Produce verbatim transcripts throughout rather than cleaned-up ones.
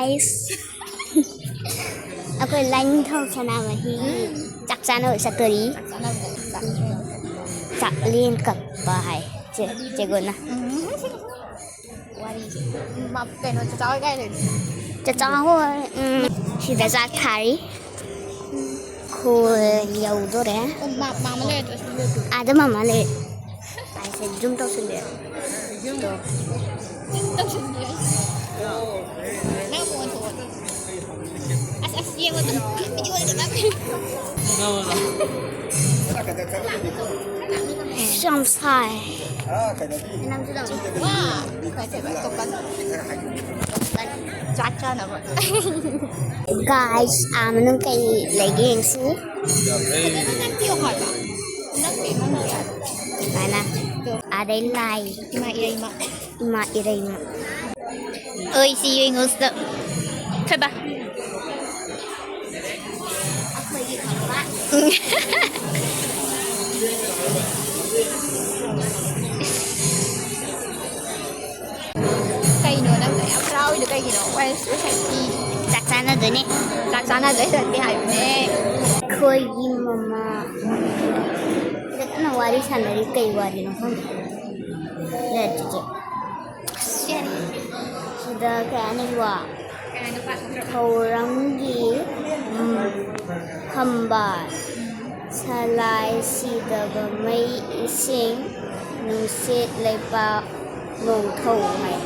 ꯑꯩꯁ꯫ ꯑꯩꯈꯣꯏ ꯂꯥꯏꯅꯤꯡꯊꯧ ꯁꯅꯥꯃꯍꯤ ꯆꯥꯛ ꯆꯥꯅꯕ ꯆꯠꯇꯣꯔꯤ꯫ ꯆꯥꯛꯂꯦꯟ ꯀꯛꯄ ꯍꯥꯏ ꯆꯦ, ꯆꯦꯒꯣꯟꯅ꯫ ꯋꯥꯔꯤꯁꯦ꯫ ꯃ-, ꯀꯩꯅꯣ, ꯆꯆꯥ ꯍꯣꯏ ꯀꯥꯏ ꯂꯩꯅꯣ? ꯆꯆꯥ ꯍꯣꯏ, ꯎꯝ, ꯁꯤꯗ ꯆꯥꯛ ꯊꯥꯔꯤ꯫ ꯈꯣꯏ ꯌꯧꯗꯣꯔꯦ꯫ ꯑꯣ, ꯃꯥ-, ꯃꯥꯃ ꯂꯩꯔꯗ꯭ꯔꯥ ꯁꯤ ꯂꯣꯏꯗꯣꯏ? ꯑꯥꯗ ꯃꯥꯃ ꯂꯩ꯫ ꯁꯦ, zoom ꯇꯧꯁꯤꯜꯂꯦ꯫ Zoom ꯇꯧꯁꯤꯜꯂꯦ꯫ ꯅꯪ ꯑꯃꯨꯛ ꯑꯣꯟꯊꯣꯛꯑꯣ꯫ ꯑꯁ, ꯑꯁ, ꯌꯦꯡꯉꯣ ꯑꯗꯨꯝ꯫ Video ꯗ ꯅꯝꯃꯤ꯫ ꯌꯥꯝ ꯁꯥꯏ꯫ ꯅꯪꯁꯨ ꯇꯧ꯫ ꯋꯥ! ꯀꯩ ꯀꯩ ꯇꯣꯀꯟ꯫ ꯆꯥꯛ ꯆꯥꯅꯕ꯫ Guys, ꯑꯥ ꯃꯅꯨꯡ ꯀꯩ ꯂꯩꯒꯦ ꯌꯦꯡꯁꯤ꯫ ꯅꯪ ꯄꯤꯌꯣ ꯍꯥꯏꯕ꯫ ꯅꯪ ꯄꯤꯌꯣ ꯍꯥꯏꯕ꯫ ꯁꯨꯃꯥꯏꯅ꯫ ꯑꯗꯩ ꯂꯥꯏ꯫ ꯏꯃꯥ ꯏꯔꯩꯃ꯫ ꯏꯃꯥ ꯏꯔꯩꯃ꯫ ꯑꯣꯏ ꯁꯤ ꯌꯦꯡꯉꯨꯁꯤꯗ꯫ ꯊꯣꯏꯕ꯫ ꯀꯩꯅꯣ ꯅꯪ ꯌꯥꯝ ꯍꯔꯥꯎꯔꯤꯗꯣ ꯀꯩꯒꯤꯅꯣ? ꯋꯥꯏ ꯑꯦꯁ ꯑꯦꯁ ꯑꯥꯏ ꯇꯤ꯫ ꯆꯥꯛ ꯆꯥꯅꯗꯣꯏꯅꯦ꯫ ꯆꯥꯛ ꯆꯥꯅꯗꯣꯏ ꯆꯠꯀꯦ ꯍꯥꯏꯕꯅꯦ꯫ ꯑꯩꯈꯣꯏꯒꯤ ꯃꯃꯥ ꯁꯤꯗ ꯀꯟꯅ ꯋꯥꯔꯤ ꯁꯥꯟꯅꯔꯤ꯫ ꯀꯩ ꯋꯥꯔꯤꯅꯣ ꯈꯪꯗꯦ꯫ ꯂꯩꯔꯦ ꯆꯤꯆꯦ꯫ ꯁꯤꯗ ꯀꯩ ꯍꯥꯏꯅꯤꯡꯕ? ꯊꯧꯔꯝꯒꯤ, ꯎꯝ, ꯐꯝꯕꯥꯜ, ꯁꯂꯥꯏ ꯁꯤꯗꯕ ꯃꯩ, ꯏꯁꯤꯡ, ꯅꯨꯡꯁꯤꯠ, ꯂꯩꯄꯥꯛ, ꯅꯣꯡꯊꯧ ꯍꯥꯏ꯫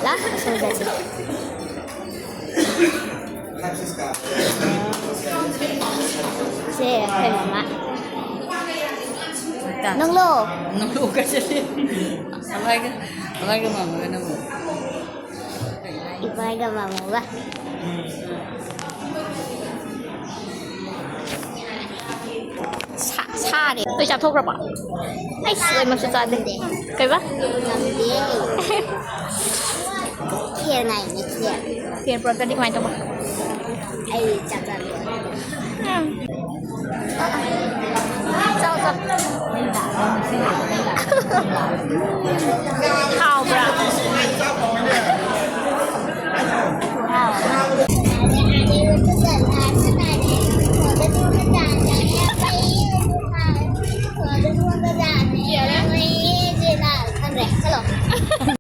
ꯂꯥ, ꯑꯁꯣꯝꯗ ꯆꯠꯁꯤ꯫ ꯁꯦ, ꯑꯩꯈꯣꯏ ꯃꯃꯥ꯫ ꯅꯪꯂꯣ? ꯅꯪꯂꯣ ꯀꯥꯏꯁꯦ? ꯑꯃꯥꯏꯒ, ꯑꯃꯥꯏꯒ ꯃꯥꯃꯥꯒ ꯅꯪꯂꯣ? ꯏꯄꯥꯒ ꯃꯥꯃꯥꯒ꯫ ꯁꯥ-, ꯁꯥꯔꯦ꯫ ꯂꯣꯏ ꯆꯥꯊꯣꯛꯈ꯭ꯔꯕꯣ? ꯑꯩꯁ, ꯂꯣꯏꯃꯛꯁꯨ ꯆꯥꯗꯦ꯫ ꯀꯩꯕ? ꯉꯝꯗꯦ꯫ ꯈꯦꯔ ꯉꯥꯏꯅꯦ, ꯈꯦꯔ꯫ ꯈꯦꯔ ꯄꯨꯔꯛꯇ꯭ꯔꯗꯤ ꯀꯃꯥꯏꯅ ꯇꯧꯕ? ꯑꯩ ꯆꯥꯛ ꯆꯥꯗꯦ꯫ ꯎꯝ꯫ ꯆꯥꯎ, ꯆꯥꯎ꯫